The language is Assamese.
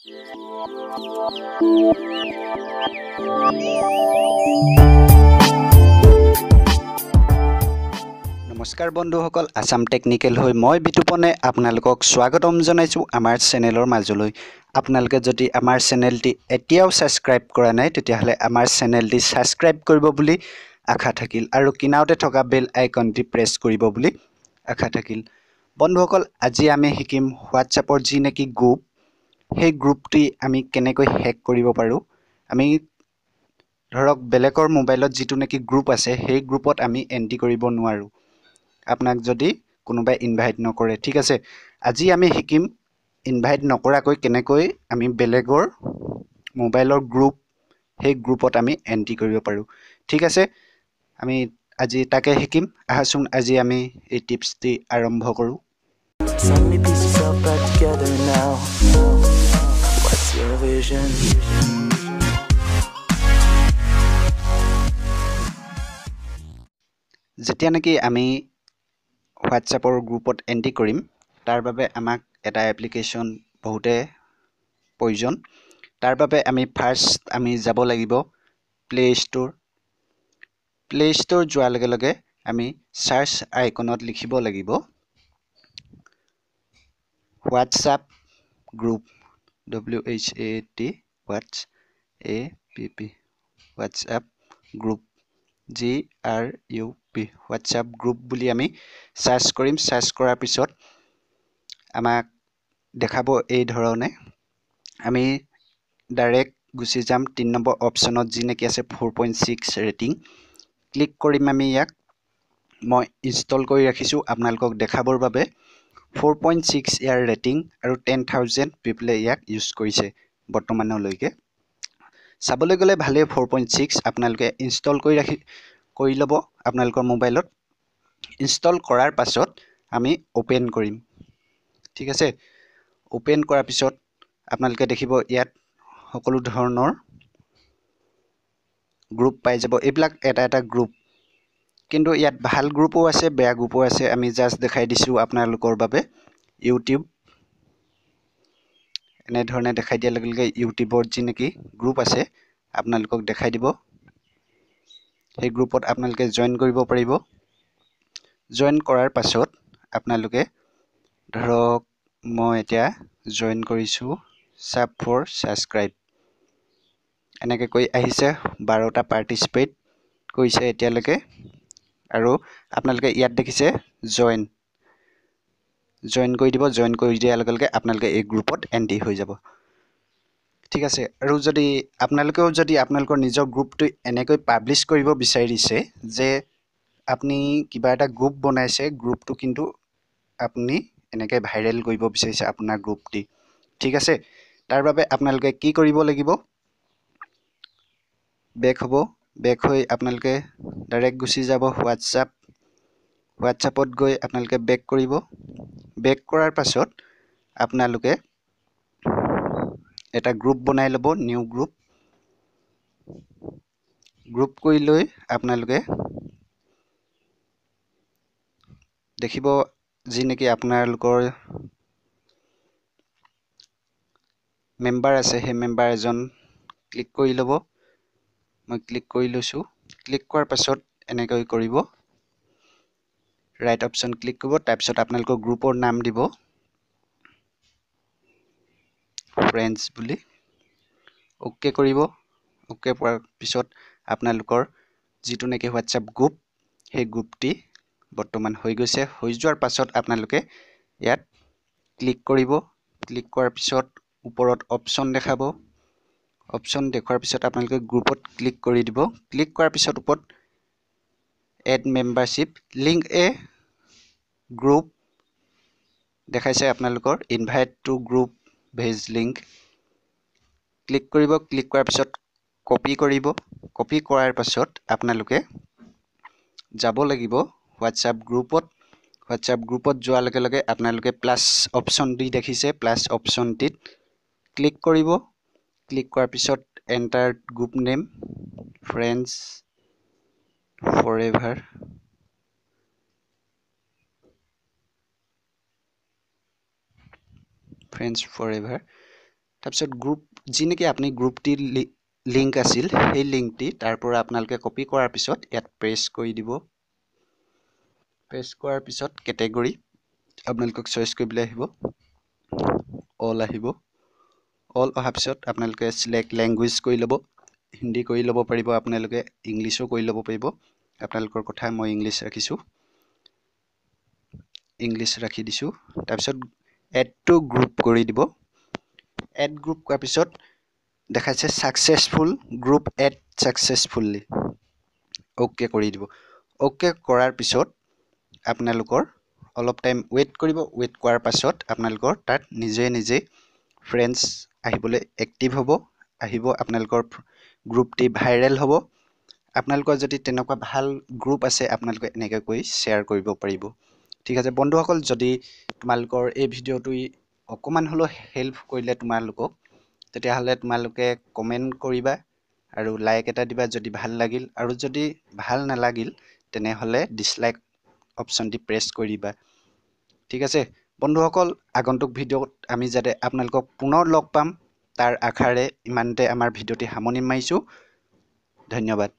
নমস্কাৰ বন্ধুসকল, আছাম টেকনিকেল হৈ মই বিতুপনে আপোনালোকক স্বাগতম জনাইছোঁ আমাৰ চেনেলৰ মাজলৈ। আপোনালোকে যদি আমাৰ চেনেলটি এতিয়াও ছাবস্ক্ৰাইব কৰা নাই, তেতিয়াহ'লে আমাৰ চেনেলটি ছাবস্ক্ৰাইব কৰিব বুলি আশা থাকিল আৰু কিনাৰতে থকা বেল আইকনটি প্ৰেছ কৰিব বুলি আশা থাকিল। বন্ধুসকল, আজি আমি শিকিম হোৱাটছএপৰ যি নেকি গ্ৰুপ, সেই গ্ৰুপটি আমি কেনেকৈ হেক কৰিব পাৰোঁ। আমি ধৰক বেলেগৰ মোবাইলত যিটো নেকি গ্ৰুপ আছে, সেই গ্ৰুপত আমি এণ্ট্ৰি কৰিব নোৱাৰোঁ আপোনাক যদি কোনোবাই ইনভাইট নকৰে। ঠিক আছে, আজি আমি শিকিম ইনভাইট নকৰাকৈ কেনেকৈ আমি বেলেগৰ মোবাইলৰ গ্ৰুপ, সেই গ্ৰুপত আমি এণ্ট্ৰি কৰিব পাৰোঁ। ঠিক আছে, আমি আজি তাকে শিকিম। আহাচোন আজি আমি এই টিপছটি আৰম্ভ কৰোঁ। Suddenly piece yourself back together now. What's your vision? যেতিয়া নেকি আমি হোৱাটছএপৰ গ্ৰুপত এণ্ট্ৰি কৰিম, তাৰ বাবে আমাক এটা এপ্লিকেশ্যন বহুতে প্ৰয়োজন। তাৰ বাবে আমি ফাৰ্ষ্ট আমি যাব লাগিব প্লে' ষ্ট'ৰ। প্লে' ষ্ট'ৰ যোৱাৰ লগে লগে আমি চাৰ্চ আইকনত লিখিব লাগিব WhatsApp group, W H A T whats A P P, WhatsApp group, G R U P, WhatsApp group বুলি আমি চাৰ্চ কৰিম। চাৰ্চ কৰাৰ পিছত আমাক দেখাব এই ধৰণে। আমি ডাইৰেক্ট গুচি যাম 3 নম্বৰ অপশ্যনত যি নেকি আছে 4.6 ৰেটিং, ক্লিক কৰিম আমি ইয়াক। মই ইনষ্টল কৰি ৰাখিছোঁ আপোনালোকক দেখাবৰ বাবে। 4.6 ইয়াৰ ৰেটিং আৰু 10,000 পিপলে ইয়াক ইউজ কৰিছে বৰ্তমানলৈকে। চাবলৈ গ'লে ভালেই 4.6। আপোনালোকে ইনষ্টল কৰি ল'ব আপোনালোকৰ মোবাইলত। ইনষ্টল কৰাৰ পাছত আমি অ'পেন কৰিম। ঠিক আছে, অ'পেন কৰাৰ পিছত আপোনালোকে দেখিব ইয়াত সকলো ধৰণৰ গ্ৰুপ পাই যাব। এইবিলাক এটা এটা গ্ৰুপ, কিন্তু ইয়াত ভাল গ্ৰুপো আছে, বেয়া গ্ৰুপো আছে। আমি জাষ্ট দেখাই দিছোঁ আপোনালোকৰ বাবে। ইউটিউব এনেধৰণে দেখাই দিয়াৰ লগে লগে ইউটিউবৰ যি নেকি গ্ৰুপ আছে আপোনালোকক দেখাই দিব। সেই গ্ৰুপত আপোনালোকে জইন কৰিব পাৰিব। জইন কৰাৰ পাছত আপোনালোকে ধৰক মই এতিয়া জইন কৰিছোঁ চাব ফৰ ছাবস্ক্ৰাইব এনেকৈ কৈ আহিছে। 12টা পাৰ্টিচিপেট কৰিছে এতিয়ালৈকে। আৰু আপোনালোকে ইয়াত দেখিছে জইন, জইন কৰি দিব। জইন কৰি দিয়াৰ লগে লগে আপোনালোকে এই গ্ৰুপত এণ্ট্ৰি হৈ যাব। ঠিক আছে, আৰু যদি আপোনালোকেও যদি আপোনালোকৰ নিজৰ গ্ৰুপটো এনেকৈ পাব্লিছ কৰিব বিচাৰিছে যে আপুনি কিবা এটা গ্ৰুপ বনাইছে, গ্ৰুপটো কিন্তু আপুনি এনেকৈ ভাইৰেল কৰিব বিচাৰিছে আপোনাৰ গ্ৰুপটি, ঠিক আছে, তাৰ বাবে আপোনালোকে কি কৰিব লাগিব, বেক হ'ব। বেক হৈ আপোনালোকে ডাইৰেক্ট গুচি যাব হোৱাটছআপ। হোৱাটছআপত গৈ আপোনালোকে বেক কৰিব। বেক কৰাৰ পাছত আপোনালোকে এটা গ্ৰুপ বনাই ল'ব, নিউ গ্ৰুপ। গ্ৰুপ কৰি লৈ আপোনালোকে দেখিব যি নেকি আপোনালোকৰ মেম্বাৰ আছে, সেই মেম্বাৰ এজন ক্লিক কৰি ল'ব। মই ক্লিক কৰি লৈছোঁ। ক্লিক কৰাৰ পাছত এনেকৈ কৰিব, ৰাইট অপশ্যন ক্লিক কৰিব। তাৰপিছত আপোনালোকৰ গ্ৰুপৰ নাম দিব ফ্ৰেণ্ডছ বুলি, অ'কে কৰিব। অ'কে কৰাৰ পিছত আপোনালোকৰ যিটো নেকি হোৱাটছএপ গ্ৰুপ, সেই গ্ৰুপটি বৰ্তমান হৈ গৈছে। হৈ যোৱাৰ পাছত আপোনালোকে ইয়াত ক্লিক কৰিব। ক্লিক কৰাৰ পিছত ওপৰত অপশ্যন দেখাব। অপশ্যন দেখুৱাৰ পিছত আপোনালোকে গ্ৰুপত ক্লিক কৰি দিব। ক্লিক কৰাৰ পিছত ওপৰত add membership link a group দেখাইছে আপোনালোকৰ, invite to group page link click কৰিব। ক্লিক কৰাৰ পিছত কপি কৰিব। কপি কৰাৰ পাছত আপোনালোকে যাব লাগিব হোৱাটছএপ গ্ৰুপত। হোৱাটছএপ গ্ৰুপত যোৱাৰ লগে লগে আপোনালোকে প্লাছ অপশ্যনটি দেখিছে, প্লাছ অপশ্যনটিত ক্লিক কৰিব। ক্লিক কৰাৰ পিছত enter group name friends forever, friends forever. তাৰপিছত গ্ৰুপ যি নেকি আপুনি গ্ৰুপটি লিংক আছিল, সেই লিংকটি তাৰ পৰা আপোনালোকে কপি কৰাৰ পিছত ইয়াত প্ৰেছ কৰি দিব। প্ৰেছ কৰাৰ পিছত কেটেগৰী আপোনালোকক চইচ কৰিবলৈ আহিব, অল আহিব। অল অহাৰ পিছত আপোনালোকে চিলেক্ট লেংগুৱেজ কৰি ল'ব, হিন্দী কৰি ল'ব পাৰিব, আপোনালোকে ইংলিছো কৰি ল'ব পাৰিব, আপোনালোকৰ কথা। মই ইংলিছ ৰাখিছোঁ, ইংলিছ ৰাখি দিছোঁ। তাৰপিছত এড টু গ্ৰুপ কৰি দিব। এড গ্ৰুপ কৰাৰ পিছত দেখাইছে successful group add successfully, okay কৰি দিব। অ'কে কৰাৰ পিছত আপোনালোকৰ অলপ টাইম ৱেইট কৰিব। ৱেইট কৰাৰ পাছত আপোনালোকৰ তাত নিজে নিজে ফ্ৰেণ্ডছ আহিবলৈ এক্টিভ হ'ব, আহিব, আপোনালোকৰ গ্ৰুপটি ভাইৰেল হ'ব। আপোনালোকৰ যদি তেনেকুৱা ভাল গ্ৰুপ আছে, আপোনালোকে এনেকৈ কৰি শ্বেয়াৰ কৰিব পাৰিব। ঠিক আছে বন্ধুসকল, যদি তোমালোকৰ এই ভিডিঅ'টোৱে অকণমান হ'লেও হেল্প কৰিলে তোমালোকক, তেতিয়াহ'লে তোমালোকে কমেণ্ট কৰিবা আৰু লাইক এটা দিবা যদি ভাল লাগিল, আৰু যদি ভাল নালাগিল তেনেহ'লে ডিছলাইক অপশ্যনটি প্ৰেছ কৰি দিবা। ঠিক আছে বন্ধুসকল, আগন্তুক ভিডিঅ'ত আমি যাতে আপোনালোকক পুনৰ লগ পাম তাৰ আশাৰে ইমানতে আমাৰ ভিডিঅ'টি সামৰণি মাৰিছোঁ। ধন্যবাদ।